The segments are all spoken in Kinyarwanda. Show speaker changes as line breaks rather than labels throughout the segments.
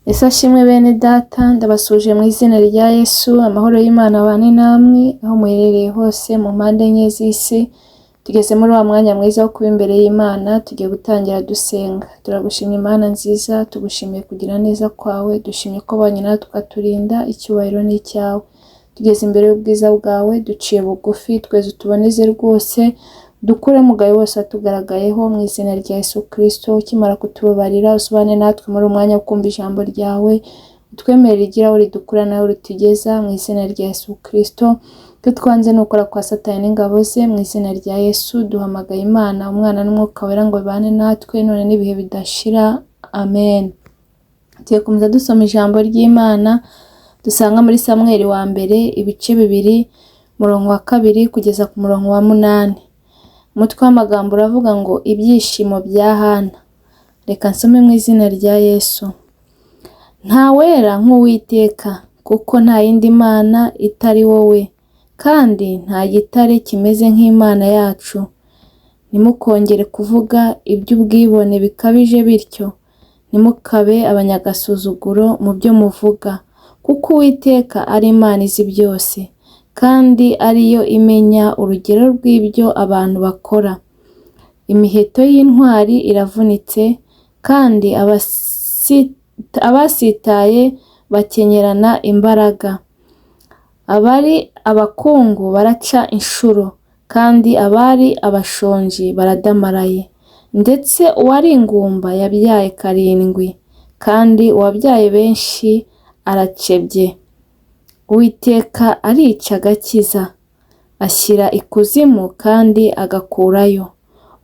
Yesu ashimwe bene data, ndabasuhuje mu izina rya Yesu, amahoro y'Imana abane namwe, aho muherereye hose mu mpande enye z'isi, tugeze muri wa mwanya mwiza wo kuba imbere y'Imana, tugiye gutangira dusenga. Turagushimye Imana nziza, tugushimiye kugira neza kwawe, dushimye ko wabanye natwe ukaturinda, icyubahiro ni icyawe. Tugeze imbere y'ubwiza bwawe, duciye bugufi, tweze utuboneze rwose, dukure umugayo wose watugaragayeho mu izina rya Yesu Kristo. Ukimara kutubabarira, usubane natwe muri umwanya wo kumva ijambo ryawe, utwemerere igira aho ridukura naho ritugeza mu izina rya Yesu Kristo. Icyo twanze ni ukora kwa Satani n'ingabo ze mu izina rya Yesu. Duhamagaye Imana, Umwana n'Umwuka Wera ngo bibane natwe none n'ibihe bidashira. Amen. Tugiye gukomeza dusoma ijambo ry'Imana dusanga muri Samweli wa mbere ibice 2 umurongo wa 2 kugeza ku murongo wa 8. Umutwe w'amagambo uravuga ngo ibyishimo bya Hana. Reka nsome mu izina rya Yesu. Nta wera nk'Uwiteka, kuko nta yindi mana itari wowe, kandi nta gitare kimeze nk'Imana yacu. Ntimukongere kuvuga iby'ubwibone bikabije bityo, ntimukabe abanyagasuzuguro mu byo muvuga, kuko Uwiteka ari Imana izi byose, kandi ariyo imenya urugero rw'ibyo abantu bakora. Imiheto y'intwari iravunitse, kandi abasitaye bakenyerana imbaraga. Abari abakungu baraca inshuro, kandi abari abashonji baradamaraye. Ndetse uwari ingumba yabyaye 7, kandi uwabyaye benshi aracebye. Uwiteka arica agakiza, ashyira ikuzimu kandi agakurayo.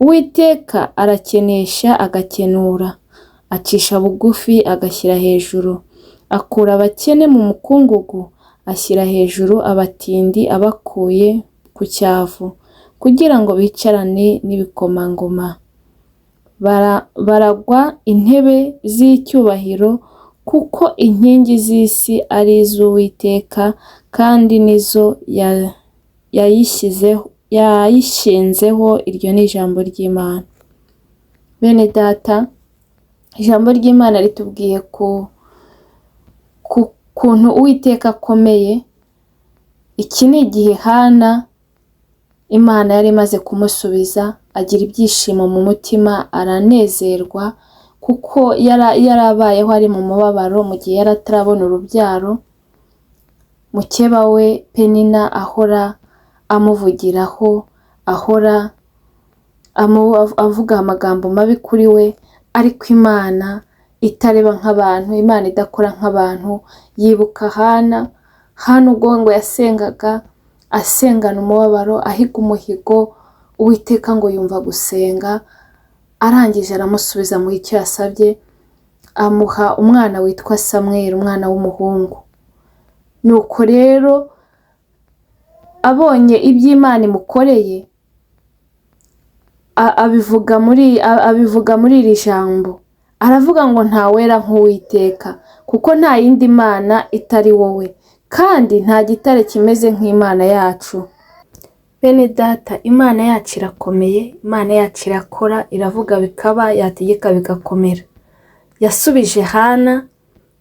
Uwiteka arakenesha agakenura, acisha bugufi agashyira hejuru. Akura abakene mu mukungugu, ashyira hejuru abatindi abakuye ku cyavu, kugira ngo bicarane n'ibikomangoma. Baragwa intebe z'icyubahiro, kuko inkingi z'isi ari iz'Uwiteka, kandi nizo yayishinzeho. Iryo ni ijambo ry'Imana. Bene data, ijambo ry'Imana ritubwiye ku kuntu Uwiteka akomeye. Iki ni igihe Hana Imana yari imaze kumusubiza, agira ibyishimo mu mutima, aranezerwa, kuko yarabayeho ari mu mubabaro mu gihe yari atarabona urubyaro. Mukeba we Penina ahora amuvugiraho, ahora avuga amagambo mabi kuri we, ariko Imana itareba nk'abantu, Imana idakora nk'abantu, yibuka Hana. Hana ubwo ngo yasengaga asengana umubabaro, ahiga umuhigo, Uwiteka ngo yumva gusenga, arangije aramusubiza mu icyo yasabye, amuha umwana witwa Samweli, umwana w'umuhungu. Nuko rero abonye iby'Imana imukoreye, abivuga muri iri jambo, aravuga ngo nta wera nk'Uwiteka, kuko nta yindi mana itari wowe, kandi nta gitare kimeze nk'Imana yacu. Bene data, Imana yacu irakomeye, Imana yacu irakora, iravuga bikaba, yategeka bigakomera. Yasubije Hana,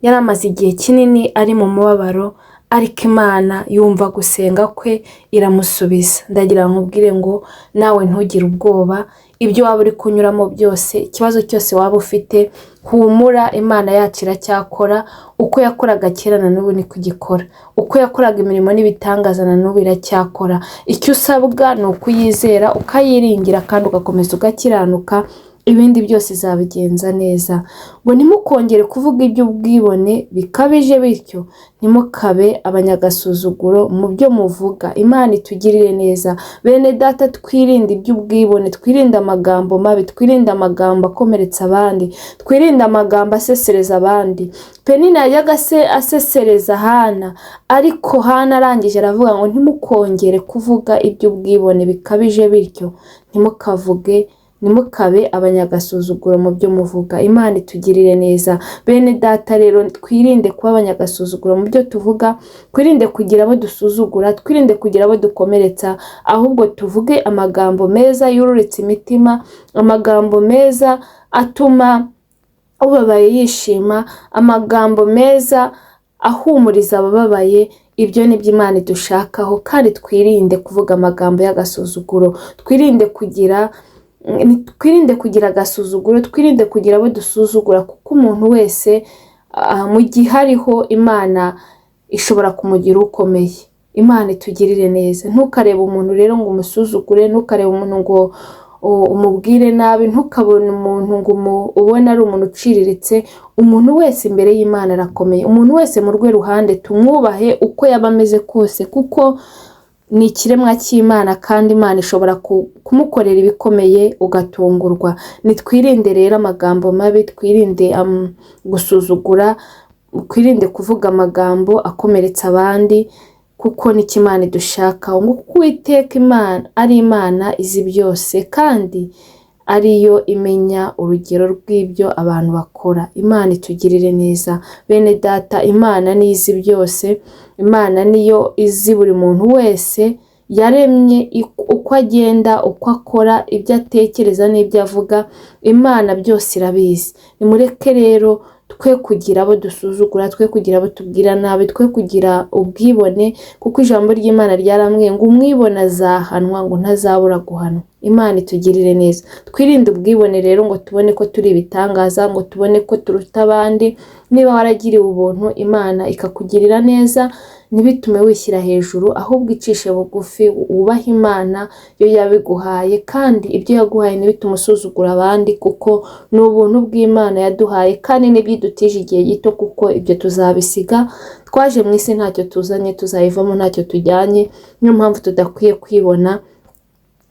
yari amaze igihe kinini ari mu mubabaro, ariko Imana yumva gusenga kwe iramusubiza. Ndagira ngo nkubwire ngo nawe ntugire ubwoba, ibyo waba uri kunyuramo byose, ikibazo cyose waba ufite, humura, Imana yacu iracyakora. Uko yakoraga kera na n'ubu niko igikora, uko yakoraga imirimo n'ibitangaza na n'ubu iracyakora. Icyo usabwa ni ukuyizera, ukayiringira, kandi ugakomeza ugakiranuka, ibindi byose izabigenza neza. Ngo ntimukongere kuvuga iby'ubwibone bikabije bityo, ntimukabe abanyagasuzuguro mu byo muvuga. Imana itugirire neza. Bene data, twirinde iby'ubwibone, twirinde amagambo mabi, twirinde amagambo akomeretsa abandi, twirinde amagambo asesereza abandi. Penina yajyaga asesereza Hana, ariko Hana arangije aravuga ngo ntimukongere kuvuga iby'ubwibone bikabije bityo, ntimukavuge, ntimukabe abanyagasuzuguro mu byo muvuga. Imana itugirire neza. Bene data rero, twirinde kuba abanyagasuzuguro mu byo tuvuga, twirinde kugira abo dusuzugura, twirinde kugira abo dukomeretsa, ahubwo tuvuge amagambo meza yururutse imitima, amagambo meza atuma ubabaye yishima, amagambo meza ahumuriza abababaye. Ibyo ni byo Imana idushakaho, kandi twirinde kuvuga amagambo y'agasuzuguro, twirinde kugira agasuzuguro, twirinde kugira abo dusuzugura, kuko umuntu wese mu gihe ariho Imana ishobora kumugira ukomeye. Imana itugirire neza. Ntukarebe umuntu rero ngo umusuzugure, ntukarebe umuntu ngo umubwire nabi, ntukabone umuntu ngo ubone ari umuntu uciriritse. Umuntu wese imbere y'Imana arakomeye. Umuntu wese mu rwe ruhande tumwubahe uko yaba ameze kose, kuko ni ikiremwa cy'Imana, kandi Imana ishobora kumukorera ibikomeye ugatungurwa. Nitwirinde rero amagambo mabi, twirinde gusuzugura, twirinde kuvuga amagambo akomeretsa abandi, kuko nicyo Imana idushakaho. Ngo kuko Uwiteka Imana ari Imana izi byose, kandi ariyo imenya urugero rw'ibyo abantu bakora. Imana itugirire neza, bene data. Imana niyo izi byose, Imana niyo izi buri muntu wese yaremye, uko agenda, uko akora, ibyo atekereza n'ibyo avuga. Imana byose irabizi. Nimureke rero twe kugira abo dusuzugura, twe kugira abo tubwira nabi, twe kugira ubwibone, kuko ijambo ry'Imana ryarambwiye ngo umwibone azahanwa, ngo ntazabura guhanwa. Imana itugirire neza. Twirinde ubwibone rero, ngo tubone ko turi ibitangaza, ngo tubone ko turuta abandi. Niba waragiriwe ubuntu, Imana ikakugirira neza, ntibitume wishyira hejuru, ahubwo icishe bugufi, wubahe Imana yo yabiguhaye, kandi ibyo yaguhaye ntibitume usuzugura abandi, kuko ni ubuntu bw'Imana yaduhaye, kandi n'ibyo idutije igihe gito, kuko ibyo tuzabisiga. Twaje mu isi ntacyo tuzanye, tuzayivamo ntacyo tujyanye. Niyo mpamvu tudakwiye kwibona,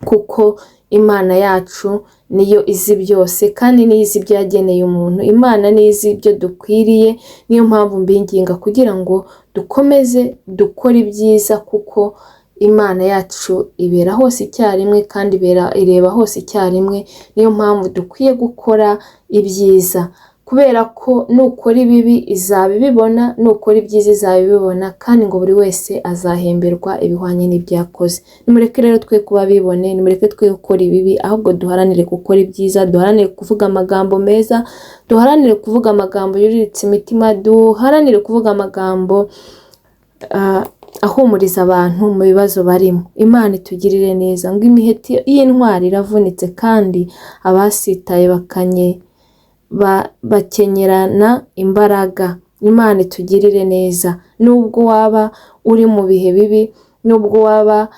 kuko Imana yacu niyo izi byose, kandi niyo izi ibyo yageneye umuntu. Imana niyo izi ibyo dukwiriye. Niyo mpamvu mbinginga kugira ngo dukomeze dukore ibyiza, kuko Imana yacu ibera hose icyarimwe, kandi ireba hose icyarimwe. Niyo mpamvu dukwiye gukora ibyiza, kubera ko nukora ibibi izaba ibibona, nukora ibyiza izaba ibibona, kandi ngo buri wese azahemberwa ibihwanye n'ibyo yakoze. Nimureke rero twe kuba bibone, nimureke twe gukora ibibi, ahubwo duharanire gukora ibyiza, duharanire kuvuga amagambo meza, duharanire kuvuga amagambo yuriritse imitima, duharanire kuvuga amagambo ahumuriza abantu mu bibazo barimo. Imana itugirire neza. Ngo imiheto y'intwari iravunitse, kandi abasitaye bakenyerana imbaraga. Imana itugirire neza. Nubwo waba uri mu bihe bibi, nubwo waba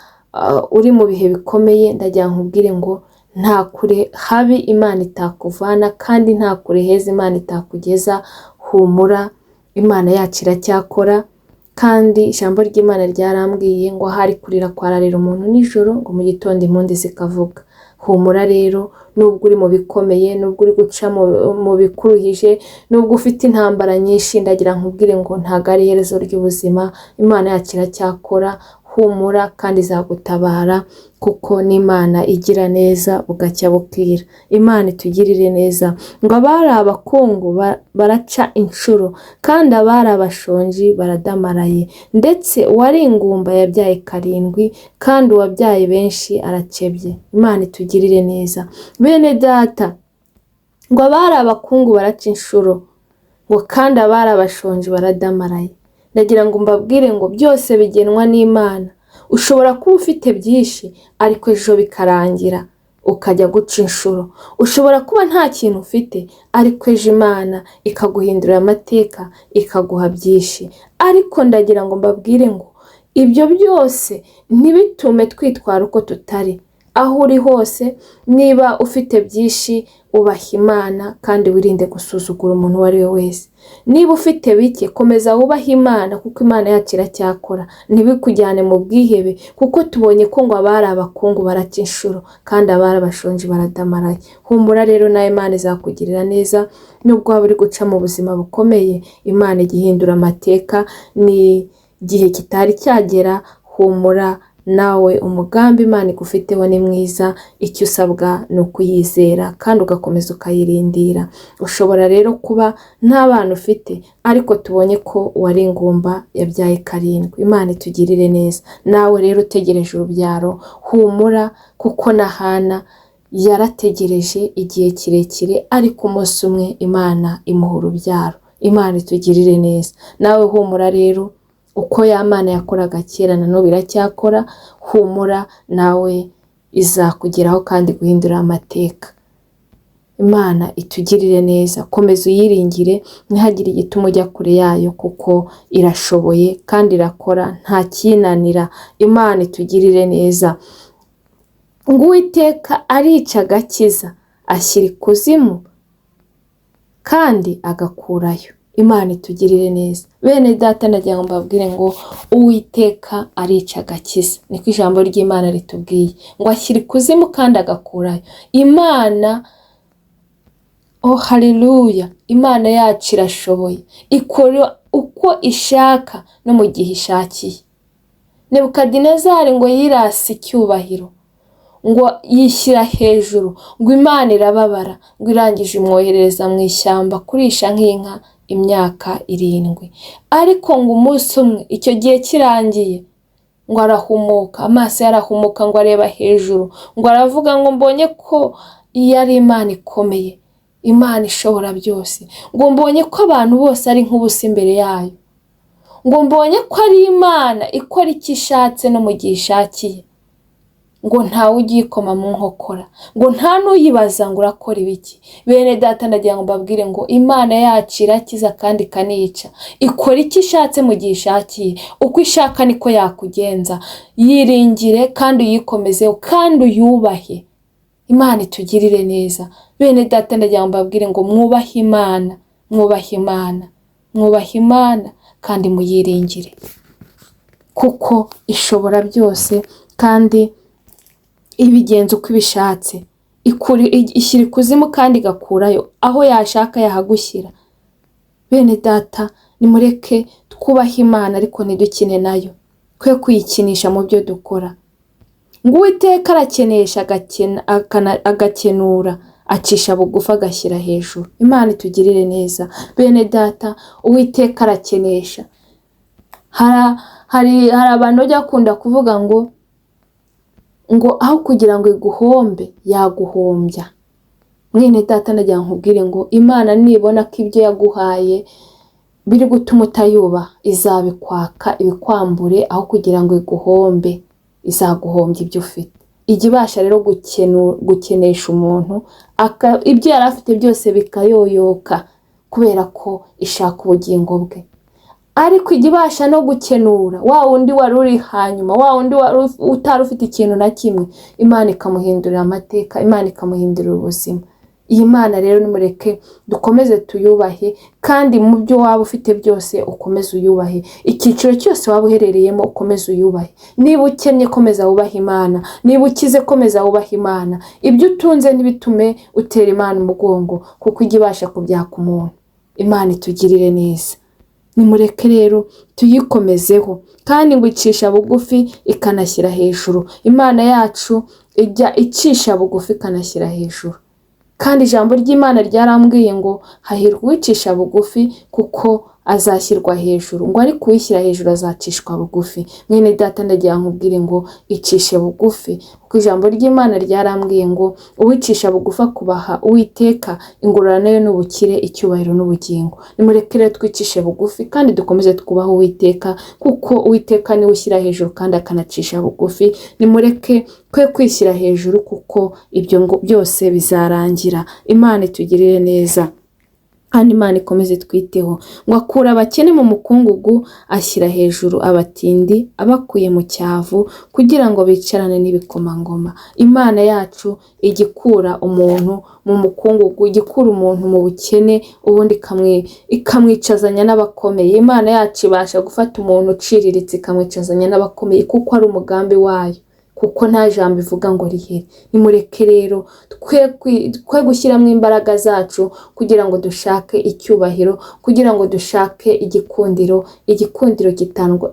uri mu bihe bikomeye, ndagira nkubwire ngo nta kure habi Imana itakuvana, kandi nta kure heza Imana itakugeza. Humura, Imana yacu iracyakora. Kandi ijambo ry'Imana ryarambwiye ngo ahari kurira kwararira umuntu nijoro, ngo mu gitondo impundu zikavuga. Humura rero, nubwo uri mu bikomeye, nubwo uri guca mu bikuruhije, nubwo ufite intambara nyinshi, ndagira nkubwire ngo ntabwo ari iherezo ry'ubuzima. Imana yacu iracyakora. Humura, kandi izagutabara, kuko n'Imana igira neza bugacya bukira. Imana itugirire neza. Ngo abari abakungu baraca inshuro, kandi abari abashonji baradamaraye, ndetse uwari ingumba yabyaye karindwi, kandi uwabyaye benshi arakebye. Imana itugirire neza, bene data. Ngo abari abakungu baraca inshuro, ngo kandi abari abashonji baradamaraye. Ndagira ngo mbabwire ngo byose bigenwa n'Imana. Ushobora kuba ufite byinshi, ariko ejo bikarangira ukajya guca inshuro. Ushobora kuba nta kintu ufite, ariko ejo Imana ikaguhindurira amateka, ikaguha byinshi. Ariko ndagira ngo mbabwire ngo ibyo byose ntibitume twitwara uko tutari. Aho uri hose, niba ufite byinshi, ubaha Imana kandi wirinde gusuzugura umuntu uwo ari we wese. Niba ufite bike, komeza wubahe Imana, kuko Imana yacu iracyakora. Ntibikujyane mu bwihebe, kuko tubonye ko ngo abari abakungu baraca inshuro, kandi abari abashonji baradamaraye. Humura rero, nawe Imana izakugirira neza. Nubwo waba uri guca mu buzima bukomeye, Imana ijya ihindura amateka, ni igihe kitari cyagera. Humura nawe, umugambi Imana igufiteho ni mwiza. Icyo usabwa ni ukuyizera kandi ugakomeza ukayirindira. Ushobora rero kuba nta bana ufite, ariko tubonye ko uwari ingumba yabyaye karindwi. Imana itugirire neza. Nawe rero utegereje urubyaro, humura, kuko na Hana Yarategereje igihe kirekire, ariko umunsi umwe Imana imuha urubyaro. Imana itugirire neza. Nawe humura rero, uko ya Mana yakoraga kera na n'ubu iracyakora, humura nawe izakugeraho kandi guhindura amateka. Imana itugirire neza, komeza uyiringire, ntihagire igituma ujya kure yayo kuko irashoboye kandi irakora, nta kinanira. Imana itugirire neza. Ngo Uwiteka arica agakiza, ashyira ikuzimu kandi agakurayo. Imana itugirire neza. Bene data, ndagira ngo mbabwire ngo Uwiteka arica agakiza, niko ijambo ry'Imana ritubwiye, ngo ashyira ikuzimu kandi agakurayo. Imana, oh haleluya, Imana yacu irashoboye, ikora uko ishaka no mu gihe ishakiye. Nebukadinezari ngo yirase icyubahiro, ngo yishyira hejuru, ngo Imana irababara, ngo irangije imwoherereza mu ishyamba kurisha nk'inka imyaka 7. Ariko ngo umunsi umwe icyo gihe kirangiye, ngo arahumuka, amaso ye arahumuka, ngo areba hejuru, ngo aravuga ngo mbonye ko iyo ari Imana ikomeye, Imana ishobora byose, ngo mbonye ko abantu bose ari nk'ubusa imbere yayo, ngo mbonye ko ari Imana ikora icyo ishatse no mu gihe ishakiye, ngo ntawe ugikoma mu nkokora, ngo nta n'uyibaza ngo urakora ibiki. Bene data, ndagira ngo mbabwire ngo Imana yacu irakiza kandi ikanica, ikora icyo ishatse mu gihe ishakiye, uko ishaka niko yakugenza. Yiringire kandi uyikomeze kandi uyubahe. Imana itugirire neza. Bene data, ndagira ngo mbabwire ngo mwubahe Imana, mwubahe Imana, mwubahe Imana kandi muyiringire, kuko ishobora byose kandi ibigenza uko ibishatse. Ishyira ikuzimu kandi igakurayo, aho yashaka yahagushyira. Bene data, nimureke twubahe Imana ariko ntidukine nayo, twe kuyikinisha mu byo dukora. Ngo Uwiteka arakenesha agakenura, acisha bugufi agashyira hejuru. Imana itugirire neza. Bene data, Uwiteka arakenesha. Hari abantu bajya bakunda kuvuga ngo aho kugira ngo iguhombe yaguhombya. Mwene data, ndagira ngo nkubwire ngo Imana nibona ko ibyo yaguhaye biri gutuma utayubaha, izabikwaka ibikwambure, aho kugira ngo iguhombe izaguhombya ibyo ufite. Ijya ibasha rero gukenesha umuntu, ibyo yari afite byose bikayoyoka kubera ko ishaka ubugingo bwe. Ariko ijya ibasha no gukenura wa wundi wari uri hanyuma, wa wundi wari utari ufite ikintu na kimwe, Imana ikamuhindurira amateka, Imana ikamuhindurira ubuzima. Iyi Mana rero nimureke dukomeze tuyubahe, kandi mu byo waba ufite byose ukomeze uyubahe. Icyiciro cyose waba uherereyemo ukomeze uyubahe. Niba ukennye komeza wubahe Imana, niba ukize komeza wubahe Imana. Ibyo utunze ntibitume utera Imana umugongo, kuko ijya ibasha kubyaka umuntu. Imana itugirire neza. Nimureke rero tuyikomezeho, kandi ngo icisha bugufi ikanashyira hejuru. Imana yacu ijya icisha bugufi ikanashyira hejuru. Kandi ijambo ry'Imana ryarambwiye ngo hahirwa uwicisha bugufi kuko azashyirwa hejuru, ngo ariko uwishyira hejuru azacishwa bugufi. Mwene data, ndagira nkubwire ngo icishe bugufi, kuko ijambo ry'Imana ryarambwiye ngo uwicisha bugufi akubaha Uwiteka, ingororano ye n'ubukire, icyubahiro n'ubugingo. Nimureke rero twicishe bugufi kandi dukomeze twubahe Uwiteka, kuko Uwiteka niwe ushyira hejuru kandi akanacisha bugufi. Nimureke twe kwishyira hejuru kuko ibyo ngo byose bizarangira. Imana itugirire neza kandi Imana ikomeze twiteho. Ngo akura abakene mu mukungugu, ashyira hejuru abatindi, abakuye mu cyavu kugira ngo bicarane n'ibikomangoma. Imana yacu ijya ikura umuntu mu mukungugu, ijya ikura umuntu mu bukene, ubundi ikamwicazanya n'abakomeye. Imana yacu ibasha gufata umuntu uciriritse ikamwicazanya n'abakomeye, kuko ari umugambi wayo, kuko nta jambo ivuga ngo rihere. Nimureke rero twe gushyiramo imbaraga zacu kugira ngo dushake icyubahiro, kugira ngo dushake igikundiro. Igikundiro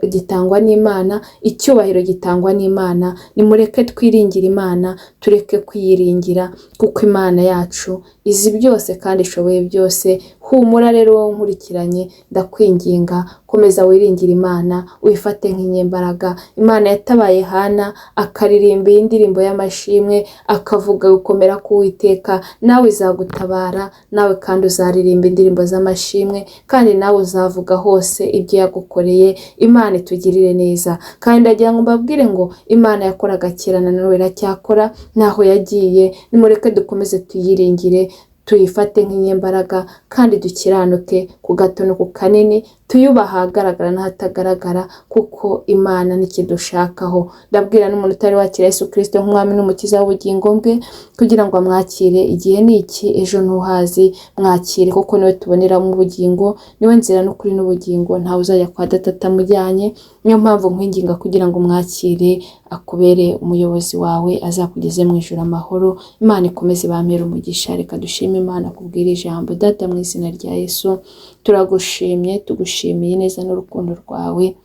gitangwa n'Imana, icyubahiro gitangwa n'Imana. Nimureke twiringire Imana, tureke kuyiringira, kuko Imana yacu izi byose kandi ishoboye byose. Humura rero wowe nkurikiranye, ndakwinginga komeza wiringire Imana, wifate nk'inyembaraga. Imana yatabaye Hana akaririmba iyi ndirimbo y'amashimwe, akavuga gukomera k'Uwiteka, nawe izagutabara, nawe kandi uzaririmba indirimbo z'amashimwe, kandi nawe uzavuga hose ibyo yagukoreye. Imana itugirire neza. Kandi ndagira ngo mbabwire ngo Imana yakoraga kera na none iracyakora, ntaho yagiye. Nimureke dukomeze tuyiringire, tuyifate nk'inyembaraga, kandi dukiranuke ku gato no ku kanini, tuyubahe ahagaragara n'ahatagaragara, kuko Imana ntikidushakaho. Ndabwira n'umuntu utari wakira Yesu Kristo nk'umwami n'umukiza w'ubugingo bwe, kugira ngo amwakire. Igihe ni iki, ejo ntuhazi, mwakire, kuko niwe tuboneramo ubugingo, niwe nzira n'ukuri n'ubugingo, ntawe uzajya kwa data atamujyanye. Niyo mpamvu nkwinginga kugira ngo umwakire, akubere umuyobozi wawe, azakugeze mu ijuru amahoro. Imana ikomeze ibampere umugisha. Reka dushime Imana kubwira ijambo. Data, mu izina rya Yesu turagushimye, tugushimiye neza n'urukundo rwawe.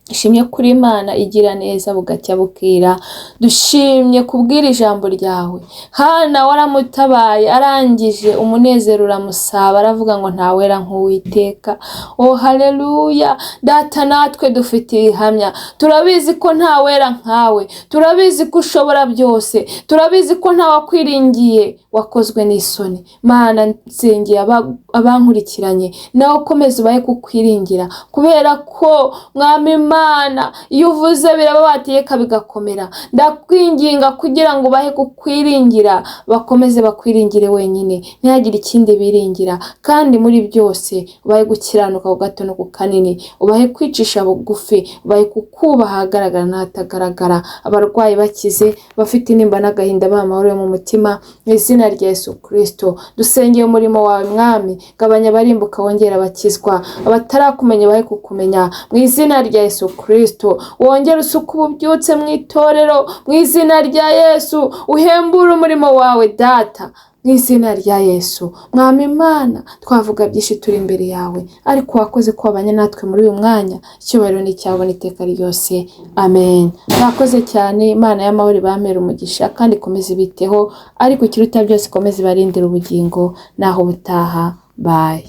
Dushimye kuri Imana igira neza bugacya bukira, dushimye kubwira ijambo ryawe. Hana waramutabaye, arangije umunezero uramusaba, aravuga ngo ntawera nk'Uwiteka. Oh haleluya! Data, natwe dufite ibihamya, turabizi ko ntawera nkawe, turabizi ko ushobora byose, turabizi ko ntawakwiringiye wakozwe n'isoni. Mana, nsengeye abankurikiranye, nawe ukomeze ubahe kukwiringira, kubera ko Mwami Imana iyo uvuze biraba, wategeka bigakomera. Ndakwinginga kugira ngo ubahe kukwiringira, bakomeze bakwiringire wenyine, ntihagire ikindi biringira. Kandi muri byose ubahe gukiranuka ku gato no ku kanini, ubahe kwicisha bugufi, ubahe kukubaha ahagaragara n'ahatagaragara. Abarwayi bakize, bafite intimba n'agahinda baha amahoro yo mu mutima, mu izina rya Yesu Kristo. Dusengeye umurimo wawe Mwami, gabanya abarimbuka wongera abakizwa, abatarakumenya bahe kukumenya, mu izina rya Yesu Kristo. Wongere usuke ububyutse mu itorero, mu izina rya Yesu. Uhembure umurimo wawe Data, mu izina rya Yesu. Mwami Imana, twavuga byinshi turi imbere yawe, ariko wakoze ko wabanye natwe muri uyu mwanya. Icyubahiro ni icyawe n'iteka ryose, amen. Mwakoze cyane. Imana y'amahoro ibampere umugisha kandi ikomeze ibiteho, ariko ikiruta byose ikomeze ibarindire ubugingo. Naho ubutaha, bye.